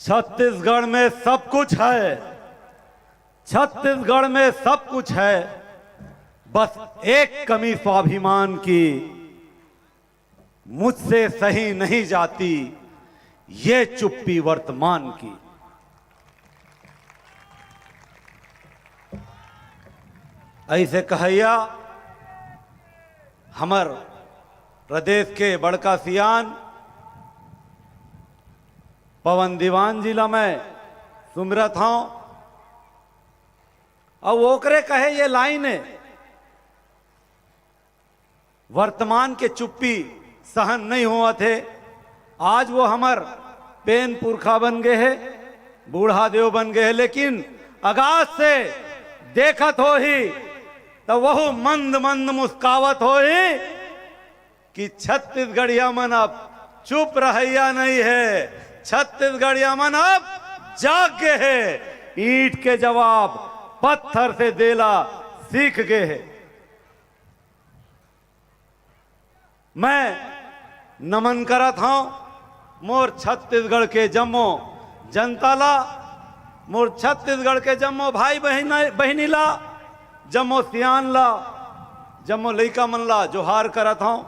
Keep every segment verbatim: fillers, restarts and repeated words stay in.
छत्तीसगढ़ में सब कुछ है, छत्तीसगढ़ में सब कुछ है, बस एक कमी स्वाभिमान की, मुझसे सही नहीं जाती ये चुप्पी वर्तमान की। ऐसे कहैया हमर प्रदेश के बड़का सियान पवन दीवान जी ला मैं सुमिरत हौं। अउ ओकरे कहे ये लाइन है, वर्तमान के चुप्पी सहन नहीं होवत हे। आज वो हमर पेन पुरखा बन गए हे, बूढ़ा देव बन गए हे, लेकिन अगास से देखत होही त वहू मंद मंद मुस्कावत होही कि छत्तीसगढ़िया मन अब चुप रहैया नहीं है, छत्तीसगढ़िया मन अब जाग गए हे, ईंट के जवाब पत्थर से देला सीख गए हे। मैं नमन करत हौं मोर छत्तीसगढ़ के जम्मो जनता ला, मोर छत्तीसगढ़ के जम्मो भाई बहिन, बहिनी ला, जम्मो सियान ला, जम्मो लइका मन ला जोहार करत हौं।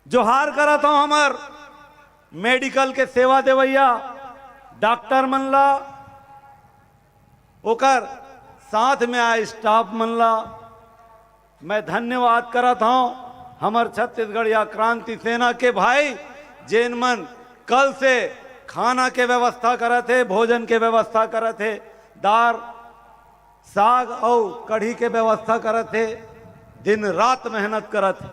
जोहार करत हौं हमर मेडिकल के सेवा देवैया डॉक्टर मन ला, ओकर साथ में आए स्टाफ मन ला मैं धन्यवाद करत हौं। हमर छत्तीसगढ़िया क्रांति सेना के भाई, जेन मन कल से खाना के व्यवस्था करत हे, भोजन के व्यवस्था करत हे, दार, साग अउ कढ़ी के व्यवस्था करत हे, दिन रात मेहनत करत हे।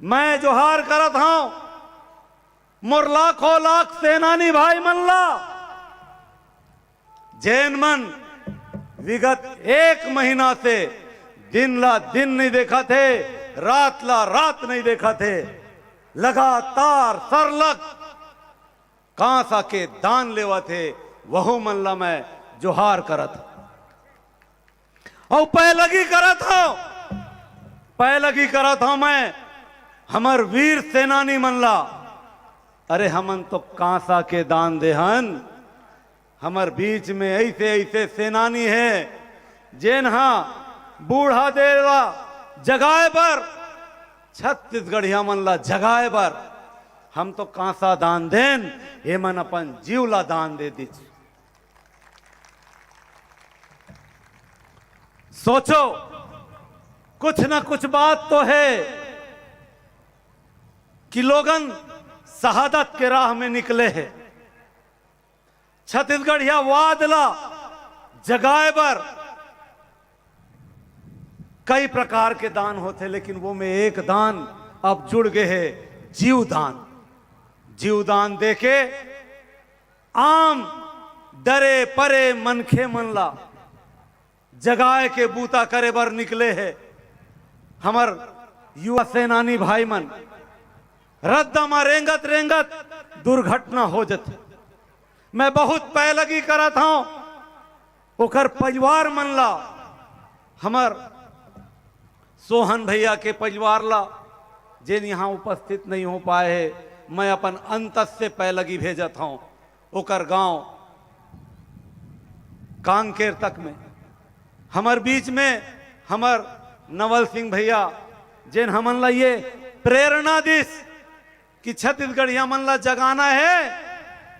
मैं जोहार करत हौं मोर लाखों लाख सेनानी भाई मन ला, जेन मन विगत एक महीना से दिन ला दिन नहीं देखत हे, रात ला रात नहीं देखत हे, लगातार सरलग कांसा के दान लेवत हे, वहू मन ला मैं जोहार करत हौं। अउ पैलगी करत हौं, पैलगी करत हौं मैं हमर वीर सेनानी मन ला। अरे हमन तो कांसा के दान देहन, हमर बीच में ऐसे ऐसे सेनानी हे, जेन हा बूढ़ा देव ला जगाए बर, छत्तीसगढ़िया मन ला जगाए बर हम तो कांसा दान देन, ये मन अपन जीव ला दान दे दिस। सोचो, कुछ ना कुछ बात तो हे कि लोगन शहादत के राह में निकले हे। छत्तीसगढ़िया वाद ला जगाए बर कई प्रकार के दान होथे, लेकिन वो में एक दान अब जुड़ गए हे, जीव दान। जीव दान देके आम डरे परे मनखे मन ला जगाए के बूता करे बर निकले हे हमर युवा सेनानी भाई मन। रद्दा म रेंगत रेंगत दुर्घटना हो जथे। मैं बहुत पैलगी करत हौं ओकर परिवार मन ला, हमर सोहन भैया के परिवार ला, जेन यहाँ उपस्थित नहीं हो पाए हे, मैं अपन अंतस से पैलगी भेजत हौं। ओकर गांव कांकेर तक में, हमर बीच में हमर नवल सिंह भैया, जेन हमन ला ये प्रेरणा दिस कि छत्तीसगढ़िया मन ला जगाना हे,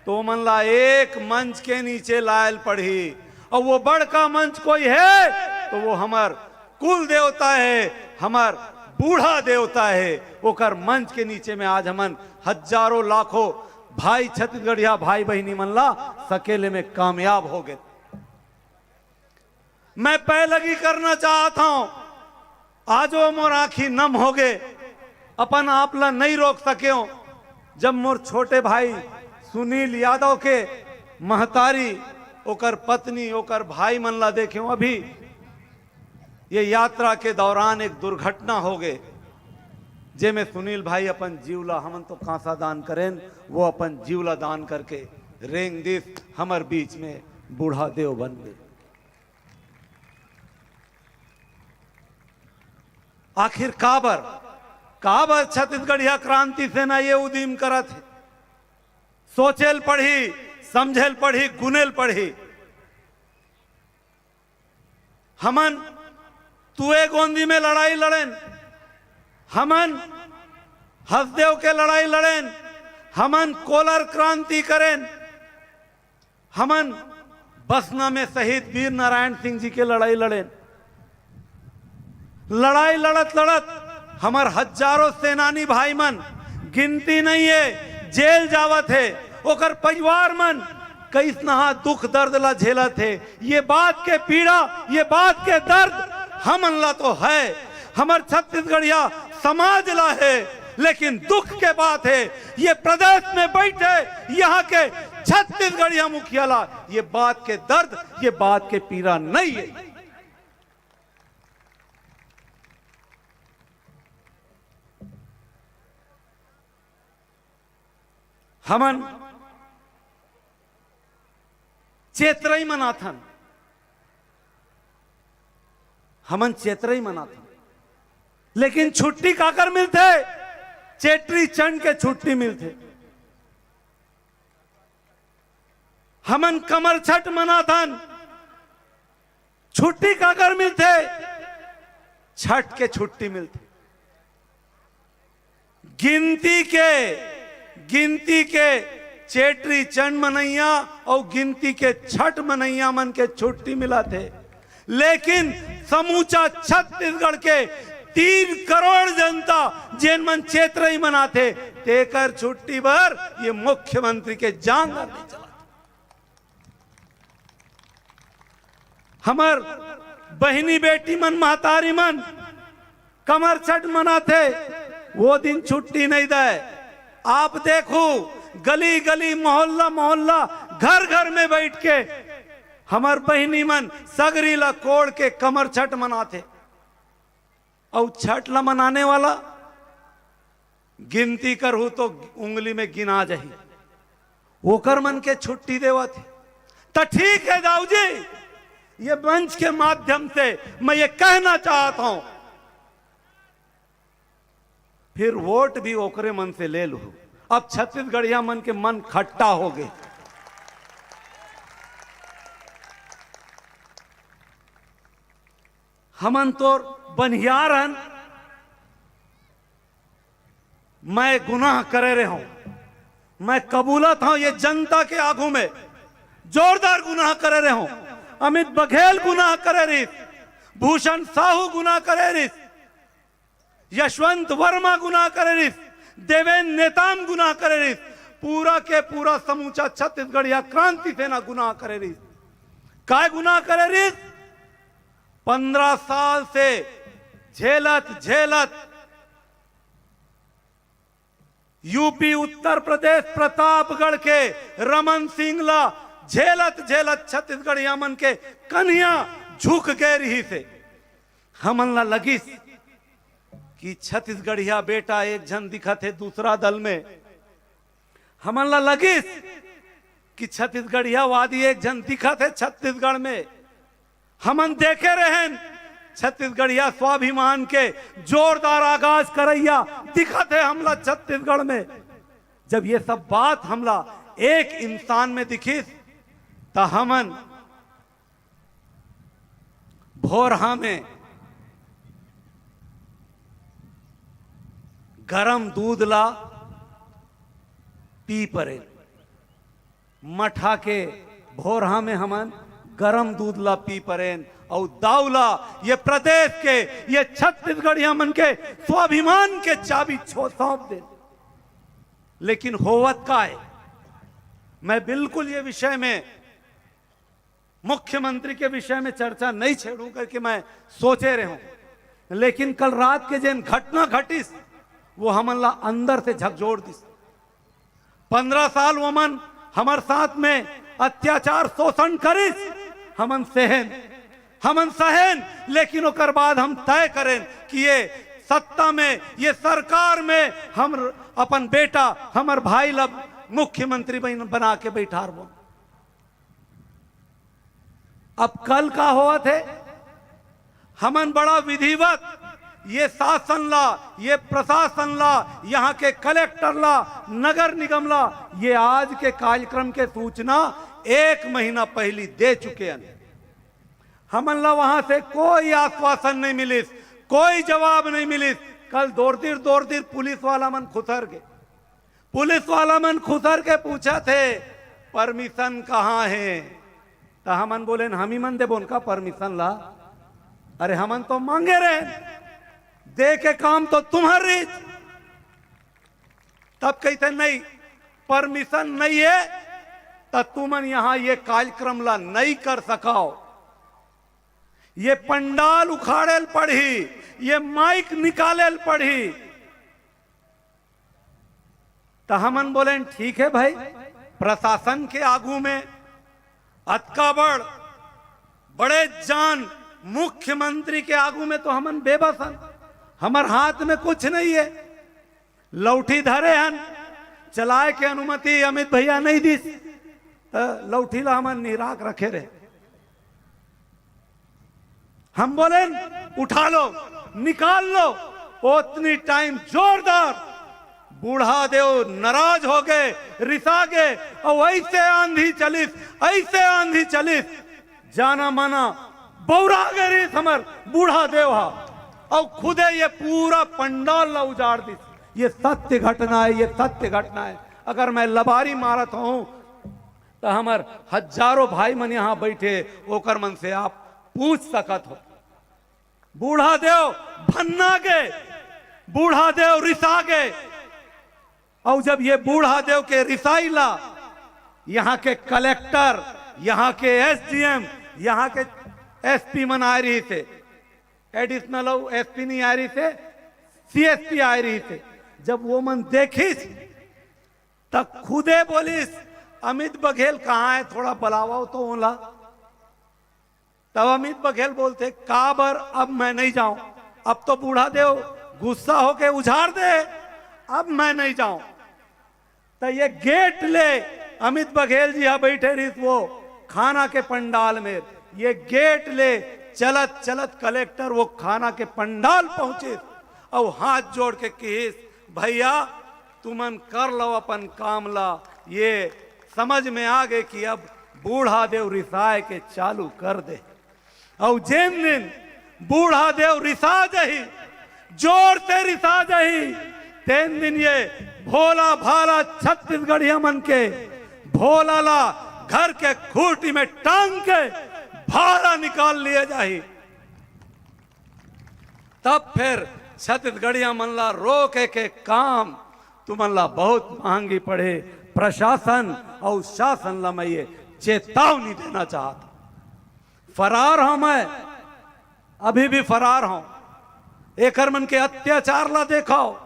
तो ओमन ला एक मंच के नीचे लायल पड़ही। अउ वो बड़का मंच कोई हे, तो वो हमर कुल देवता हे, हमर बूढ़ा देवता हे। ओकर मंच के नीचे में आज हमन हजारों लाखों भाई, छत्तीसगढ़िया भाई बहिनी मन ला सकेले में कामयाब हो गे। मैं पैलगी करना चाहत हौं, आजो मोर आंखी नम हो गे, अपन आप ला नहीं रोक सकेंव। जब मोर छोटे भाई सुनील यादव के महतारी, ओकर पत्नी, ओकर भाई मन ला देखेंव, अभी ये यात्रा के दौरान एक दुर्घटना हो गे, जेमे सुनील भाई अपन जीव ला, हमन तो कांसा दान करेन, वो अपन जीव ला दान करके रेंग दिस, हमर बीच में बूढ़ा देव बन गे। आखिर काबर, काबर छत्तीसगढ़िया क्रांति सेना ये उदीम करत हे? सोचेल पड़ही, समझेल पड़ही, गुनेल पड़ही। हमन तुए गोंदी में लड़ाई लड़ेन, हमन हसदेव के लड़ाई लड़ेन, हमन कोलर क्रांति करेन, हमन बसना में शहीद वीर नारायण सिंह जी के लड़ाई लड़ेन। लड़ाई लड़त लड़त हमर हजारों सेनानी भाई मन, गिनती नहीं है, जेल जावत है, ओकर परिवार मन कइसनहा दुख दर्द ला झेलत है। ये बात के पीड़ा, ये बात के दर्द हमन ला तो है, हमर छत्तीसगढ़िया समाज ला है, लेकिन दुख के बात है, ये प्रदेश में बैठे यहाँ के छत्तीसगढ़िया मुखिया ला ये बात के दर्द, ये बात के पीड़ा नहीं है। हमन चेतरई मनाथन, हमन चेतरई मनाथन, लेकिन छुट्टी काकर मिलथे? चेटरी चंड के छुट्टी मिलथे। हमन कमर छठ मनाथन, छुट्टी काकर मिलथे? छठ के छुट्टी मिलथे। गिनती के, गिनती के चेटरी चंड मनैया अउ गिनती के छठ मनैया मन के छुट्टी मिलथे, लेकिन समूचा छत्तीसगढ़ के तीन करोड़ जनता जेन मन चेतरई मनाथे, तेकर छुट्टी बर ये मुख्यमंत्री के जांगर नहीं चला। हमर बहिनी बेटी मन, महतारी मन कमर छठ मनाथे, वो दिन छुट्टी नहीं दे। आप देखो, गली गली, मोहल्ला मोहल्ला, घर घर में बैठ के हमर बहिनी मन सगरी ला कोड़ के कमर छठ मनाथे। अउ छठ ला मनाने वाला गिनती करहू तो उंगली में गिना जाही, ओकर मन के छुट्टी देवत हे। त ठीक है दाऊ जी, ये मंच के माध्यम से मैं ये कहना चाहत हूं, फिर वोट भी ओकरे मन से ले लूं। अब छत्तीसगढ़िया मन के मन खट्टा हो गए। हमन तोर बनिहार हन, मैं गुनाह करे रहे हूं, मैं कबूलत हूं ये जनता के आगू में, जोरदार गुनाह करे रहे हूं। अमित बघेल गुनाह करे रहिस, भूषण साहू गुनाह करे रहिस, यशवंत वर्मा गुनाह करे रहिस, देवेंद्र नेताम गुनाह करे रहिस, पूरा के पूरा समूचा छत्तीसगढ़िया क्रांति सेना गुनाह करे रहिस। काय गुनाह करे रहिस? पंद्रह साल से झेलत झेलत यूपी, उत्तर प्रदेश, प्रतापगढ़ के रमन सिंह ला झेलत झेलत छत्तीसगढ़िया मन के कन्हिया झुक गए रहिस हे। हमन ला लगिस कि छत्तीसगढ़िया बेटा एक झन दिखत हे दूसरा दल में। हमन ला लगिस कि छत्तीसगढ़ियावादी एक झन दिखत हे छत्तीसगढ़ में। हमन देखे रहेन छत्तीसगढ़िया स्वाभिमान के जोरदार आगाज करैया दिखत हे हमला छत्तीसगढ़ में। जब ये सब बात हमला एक इंसान में दिखिस, त हमन भोरहा में गरम दूध ला पी परेन। मठा के भोरहा में हमन गरम दूध ला पी परेन। अउ दाऊ ला, ये प्रदेश के, ये छत्तीसगढ़िया मन के स्वाभिमान के चाबी छो सौंप देन। लेकिन होवत का है? मैं बिल्कुल ये विषय में, मुख्यमंत्री के विषय में चर्चा नहीं छेड़ूं करके मैं सोचे रहे हूं, लेकिन कल रात के जेन घटना घटिस, वो हमन ला अंदर से झकझोर दिस। पंद्रह साल वो मन हमर साथ में अत्याचार, शोषण करिस, हमन सहेन, हमन सहेन, लेकिन ओकर बाद हम तय करेन कि ये सत्ता में, ये सरकार में हम अपन बेटा, हमर भाई ला मुख्यमंत्री बन-, बना के बैठारबो। अब कल का होवत हे? हमन बड़ा विधिवत ये शासन ला, ये प्रशासन ला, यहाँ के कलेक्टर ला, नगर निगम ला, ये आज के कार्यक्रम के सूचना एक महीना पहली दे चुके हन। हमन ला वहां से कोई आश्वासन नहीं मिलिस, कोई जवाब नहीं मिलिस। कल दोरदिर दोरदिर पुलिस वाला मन खुसर गे, पुलिस वाला मन खुसर के पूछत हे, "परमिशन कहाँ हे?" त हमन बोलेन, "हम ही मन देबोन का परमिशन ला? अरे हमन तो मांगे रहेन, दे के काम तो तुम्हर रहिस।" तब कहिथे, "नहीं, परमिशन नहीं हे, त तुमन यहाँ ये कार्यक्रम ला नहीं कर सकव, ये पंडाल उखाड़े ल पड़ही, ये माइक निकाले ल पड़ही।" त हमन बोलेन, "ठीक हे भाई, प्रशासन के आगू में अतका बड़, बड़े जान मुख्यमंत्री के आगू में तो हमन बेबस हन, हमर हाथ में कुछ नहीं हे, लौठी धरे हन, चलाए के अनुमति अमित भैया नहीं दिस, त लौठी ला हमन निराक रखे रहे।" हम बोलेन, "उठा लो, निकाल लो।" ओतनी टाइम जोरदार बूढ़ा देव नाराज हो गे, रिसा गे, अउ ऐसे आंधी चलिस, ऐसे आंधी चलिस, जाना माना बौरा गे रिहिस हमर बूढ़ा देव हा, अउ खुदे ये पूरा पंडाल ला उजाड़ दिस। ये सत्य घटना हे, ये सत्य घटना हे। अगर मैं लबारी मारत हूं त हमर हजारों भाई मन यहाँ बैठे, ओकर मन से आप पूछ सकत हो। बूढ़ा देव भन्ना गे, बूढ़ा देव रिसा गे। अउ जब ये बूढ़ा देव के रिसाई ला यहाँ के कलेक्टर, यहाँ के एसडीएम, यहाँ के एसपी मन आए रहिस हे, एडिशनल अउ एसपी नहीं आए रहिस हे, सीएसपी आए रहिस हे, जब वो मन देखिस त खुदे बोलिस, "अमित बघेल कहाँ हे? थोड़ा बलावव तो ओला।" तब अमित बघेल बोलथे, "काबर अब मैं नहीं जाऊं, अब तो बूढ़ा देव गुस्सा होके उजाड़ दे, अब मैं नहीं जाऊं।" त ये गेट ले अमित बघेल जी हा बैठे रहिस वो खाना के पंडाल में, ये गेट ले चलत चलत कलेक्टर वो खाना के पंडाल पहुंचिस अउ हाथ जोड़ के किहिस, "भैया, तुमन कर लव अपन काम ला।" ये समझ में आ गे कि अब बूढ़ा देव रिसाए के चालू कर दे। अउ जेन दिन बूढ़ा देव रिसा जाही, जोर से रिसा जाही, तेन दिन ये भोला भाला छत्तीसगढ़िया मन के भोला ला घर के खूंटी में टांग के बाहर निकाल लिए जाही। तब फिर छत्तीसगढ़िया मन ला रोके के काम तुमन ला बहुत महंगी पड़े। प्रशासन अउ शासन ला मैं ये चेतावनी देना चाहत हूं। फरार हूं मैं, अभी भी फरार हूं। एकर मन के अत्याचार ला देखव।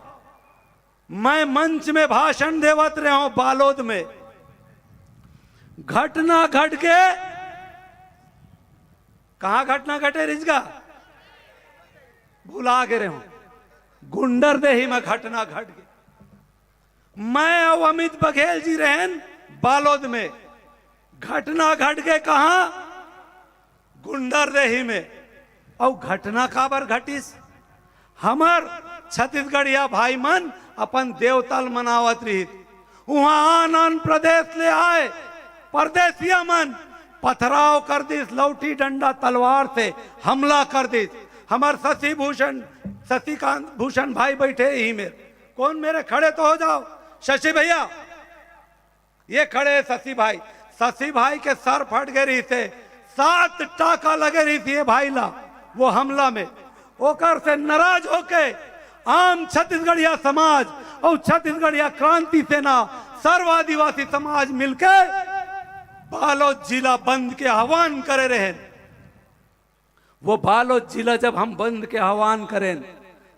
मैं मंच में भाषण देवत रहे हूं बालोद में, घटना घट के, कहां घटना घटे रिहिस गा? भुला गे रहे हूं। गुंडरदेही में घटना घट गे। मैं अउ अमित बघेल जी रहेन बालोद में। घटना घट गे कहां? गुंडरदेही में। अउ घटना काबर घटिस? हमर छत्तीसगढ़िया भाई मन अपन देवता ल मनावत रिहिस। उहां आन आन प्रदेश ले आए परदेसिया मन पथराव कर दिस, लौठी डंडा तलवार से हमला कर दिस। हमर शशि भूषण, शशिकांत भूषण भाई बैठे इही मेर। कौन मेरे, खड़े तो हो जाओ। शशि भैया, ये खड़े हे शशि भाई। शशि भाई के सर फट गे रिहिस हे, सात टाका लगे रिहिस हे भाई ला वो हमला में। ओकर से नाराज होके आम छत्तीसगढ़िया समाज अउ छत्तीसगढ़िया क्रांति सेना, सर्व आदिवासी समाज मिलके बालोद जिला बंद के आह्वान करे रहेन। वो बालोद जिला जब हम बंद के आह्वान करेन,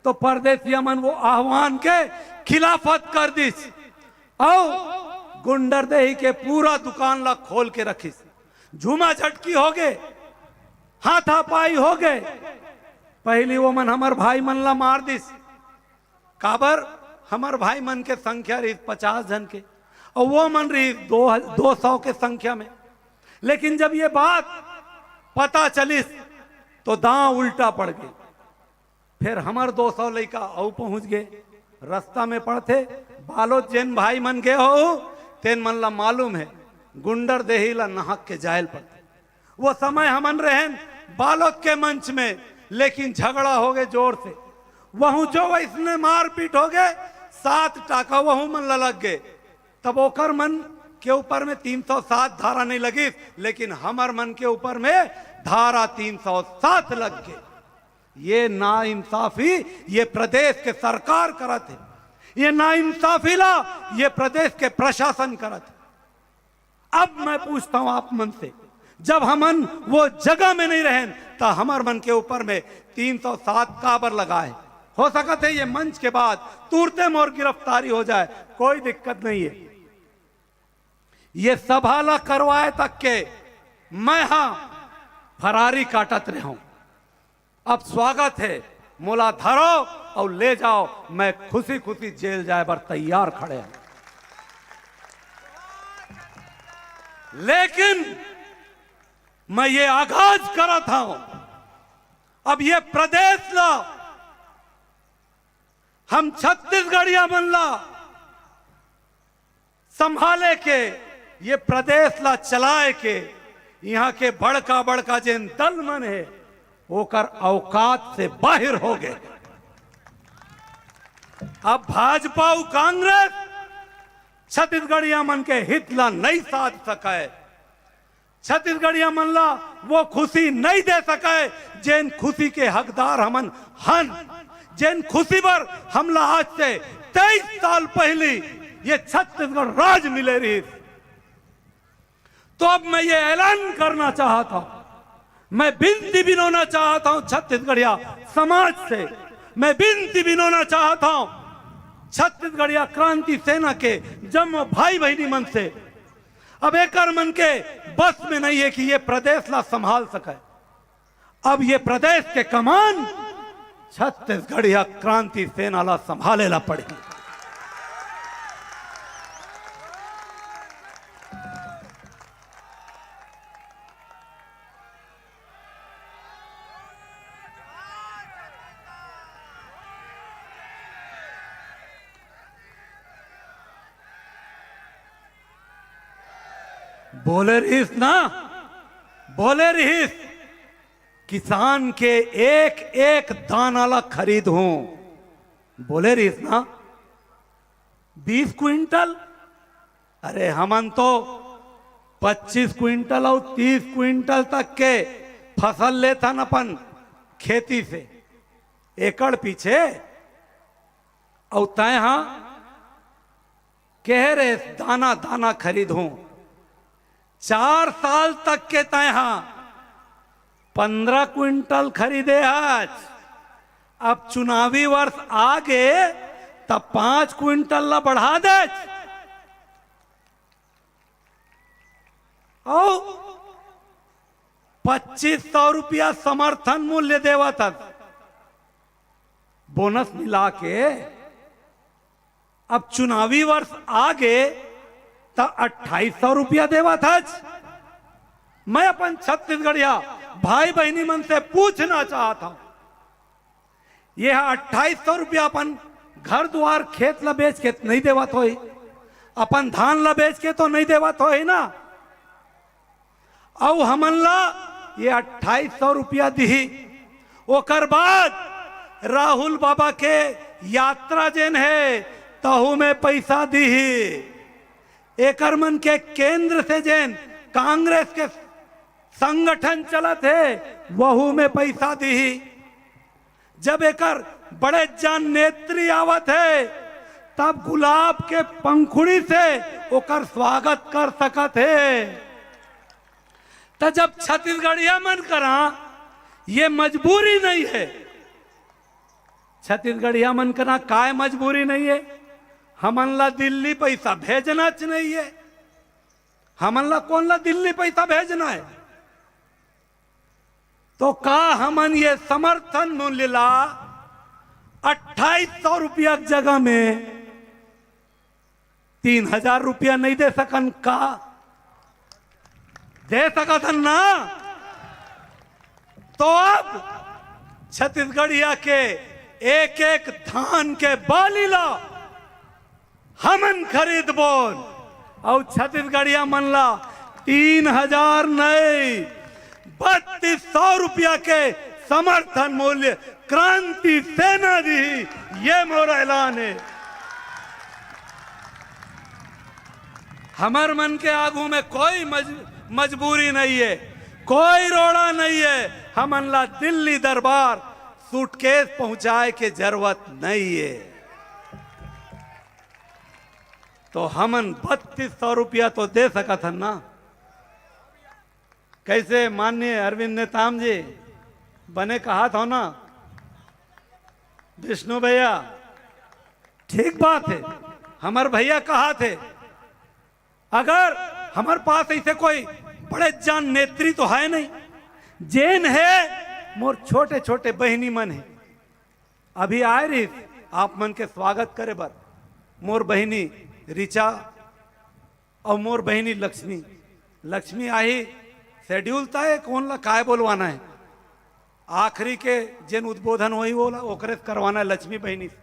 तो परदेसिया मन वो आह्वान के खिलाफत कर दिस अउ गुंडरदेही के पूरा दुकान ला खोल के रखिस। झूमा झटकी हो गे, हाथापाई हो गे। पहली वो मन हमर भाई मन ला मार दिस। काबर? हमर भाई मन के संख्या रहिस पचास झन के, अउ वो मन रहिस दो, दो सौ के संख्या में। लेकिन जब ये बात पता चलिस, तो दांव उल्टा पड़ गे। फिर हमर दो सौ लइका अउ पहुंच गे, रस्ता में पड़थे। बालोद जेन भाई मन गे हो, तेन मन ला मालूम हे, गुंडरदेही ला नहक के जायल पड़थे। वो समय हमन रहेन बालोद के मंच में, लेकिन झगड़ा हो गए जोर से, वहूं जो वैसने मारपीट हो गए, सात टाका वहू मन ला लग गए। तब ओकर मन के ऊपर में तीन सौ सात धारा नहीं लगिस, लेकिन हमर मन के ऊपर में धारा तीन सौ सात लग गए। ये नाइंसाफी ये प्रदेश के सरकार करत हे, ये नाइंसाफी ला ये प्रदेश के प्रशासन करत हे। अब मैं पूछता हूं आप मन से, जब हमन वो जगह में नहीं रहेन, त हमर मन के ऊपर में तीन सौ सात काबर लगाए? हो सकत हे ये मंच के बाद तुरते मोर गिरफ्तारी हो जाए, कोई दिक्कत नहीं है। ये सभा ला करवाए तक के मैं हा फरारी काटत रहूं। अब स्वागत हे, मोला धरो अउ ले जाओ, मैं खुशी खुशी जेल जाए बर तैयार खड़े हूं। लेकिन मैं ये आगाज करत हूं, अब ये प्रदेश ला हम छत्तीसगढ़िया मन ला संभाले के, ये प्रदेश ला चलाए के, यहां के बड़का बड़का जेन दल मन हे, ओकर औकात से बाहिर हो गए। अब भाजपा अउ कांग्रेस छत्तीसगढ़िया मन के हित ला नहीं साध सके, छत्तीसगढ़िया मन ला वो खुशी नहीं दे सके, जेन खुशी के हकदार हमन हन, जेन खुशी बर हमला आज से तेईस साल पहली ये छत्तीसगढ़ राज मिले रहिस। तो अब मैं ये ऐलान करना चाहता हूं, मैं विनती बिनोना चाहता हूं छत्तीसगढ़िया समाज से, मैं विनती बिनोना चाहता हूं छत्तीसगढ़िया क्रांति सेना के जम्मो भाई बहिनी मन से। अब एकर मन के बस में नहीं है कि ये प्रदेश ला संभाल सके। अब ये प्रदेश के कमान छत्तीसगढ़िया क्रांति सेना ला संभाले ला पड़ही। बोले रहिस ना, बोले रहिस, किसान के एक एक दाना ला खरीद हूं। बोले रहिस ना, बीस क्विंटल, अरे हमन तो पच्चीस क्विंटल अउ तीस क्विंटल तक के फसल लेथन अपन खेती से एकड़ पीछे। अउ तय हा कहे रहे दाना दाना खरीद हूं, चार साल तक के तय हा पन्द्रह क्विंटल खरीदे हच। अब चुनावी वर्ष आ गे, तब पांच क्विंटल ला बढ़ा देच। अउ पच्चीस सौ रुपया समर्थन मूल्य देवत हस, बोनस मिला के। अब चुनावी वर्ष आ गे, त अट्ठाईस सौ रुपया देवत हच। मैं अपन छत्तीसगढ़िया भाई बहिनी मन से पूछना चाहत हूं, ये अट्ठाईस सौ रुपया अपन घर दुआर खेत ला बेच के नहीं देवत होही, अपन धान ला बेच के तो नहीं देवत होही ना? अउ हमन ला ये अट्ठाईस सौ रुपया दिही, ओकर बाद राहुल बाबा के यात्रा जेन हे, तहू में पैसा दिही। एकर मन के केंद्र से जेन कांग्रेस के संगठन चलत हे, वहू में पैसा दिही। जब एकर बड़े जान नेत्री आवत हे, तब गुलाब के पंखुड़ी से ओकर स्वागत कर सकत हे। त जब छत्तीसगढ़िया मन करा ये मजबूरी नहीं हे, छत्तीसगढ़िया मन करा काय मजबूरी नहीं हे? हमन ला दिल्ली पैसा भेजनाच नहीं हे। हमन ला कोन ला दिल्ली पैसा भेजना हे? तो का हमन ये समर्थन मूल्य ला अट्ठाईस सौ रुपया के जगह में तीन हजार रुपया नहीं दे सकन का? दे सकत हन ना? तो अब छत्तीसगढ़िया के एक एक धान के बाली ला हमन खरीदबोन, अउ छत्तीसगढ़िया मन ला तीन हजार नहीं, बत्तीस सौ रुपया के समर्थन मूल्य क्रांति सेना दिही। ये मोर ऐलान हे। हमर मन के आगू में कोई मज-, मजबूरी नहीं हे, कोई रोड़ा नहीं हे। हमन ला दिल्ली दरबार सूटकेस पहुंचाए के जरूरत नहीं हे। तो हमन बत्तीस सौ रुपया तो दे सकत हन ना। कैसे माननीय अरविंद नेताम जी बने कहात हो ना, विष्णु भैया, ठीक बात हे, हमर भैया कहात हे, अगर हमर पास ऐसे कोई बड़े जान नेत्री तो है नहीं, जेन हे मोर छोटे छोटे बहिनी मन हे, अभी आए रहिस आप मन के स्वागत करे बर मोर बहिनी रिचा अउ मोर बहिनी लक्ष्मी। लक्ष्मी आही, शेड्यूल तय हे कोन ला काय बोलवाना हे, आखिरी के जेन उद्बोधन होही ओला ओकरे से करवाना हे लक्ष्मी बहिनी से।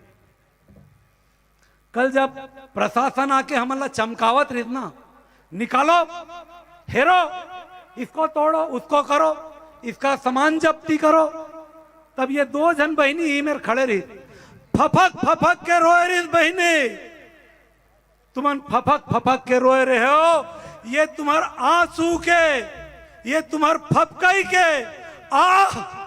कल जब प्रशासन आके हमन ला चमकावत रहिस ना, निकालो, हेरो, इसको तोड़ो, उसको करो, इसका सामान जब्ती करो, तब ये दो झन बहिनी इही मेर खड़े रहिस, फफक फफक के रोए रहिस बहिनी। तुमन फफक फफक के रोए रहे हो, ये तुम्हर आंसू के, ये तुम्हर फफकई के आह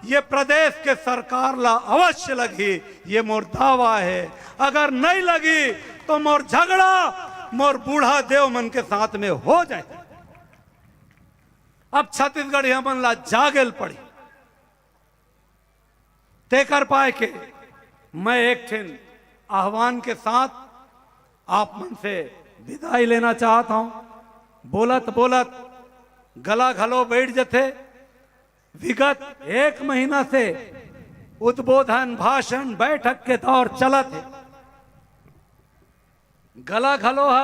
ये प्रदेश के सरकार ला अवश्य लगही, ये मोर दावा हे। अगर नहीं लगही तो मोर झगड़ा मोर बूढ़ा देव मन के साथ में हो जाए। अब छत्तीसगढ़िया मन ला जागे ल पड़ी। तेकर पाए के मैं एक ठिन आह्वान के साथ आप मन से विदाई लेना चाहत हूं। बोलत बोलत गला घलो बैठ जथे। विगत एक महीना से उद्बोधन, भाषण, बैठक के दौर चलत हे। गला घलो ह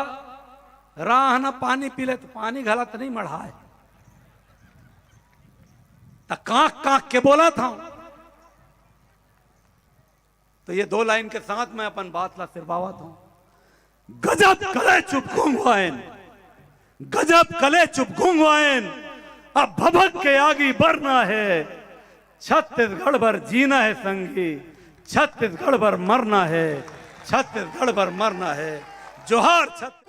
राह न पानी पी ले, त पानी घला त नहीं मढ़ाए, त कांख कांख के बोलत हंव। तो ये दो लाइन के साथ मैं अपन बात ला सिरवावत हंव। गजब कले चुप गूंग वायन, गजब कले चुप गूंग वायन, अब भभक के आगी बढ़ना है। छत्तीसगढ़ भर जीना है संगी, छत्तीसगढ़ भर मरना है, छत्तीसगढ़ भर मरना है। जोहार छत्तीसगढ़।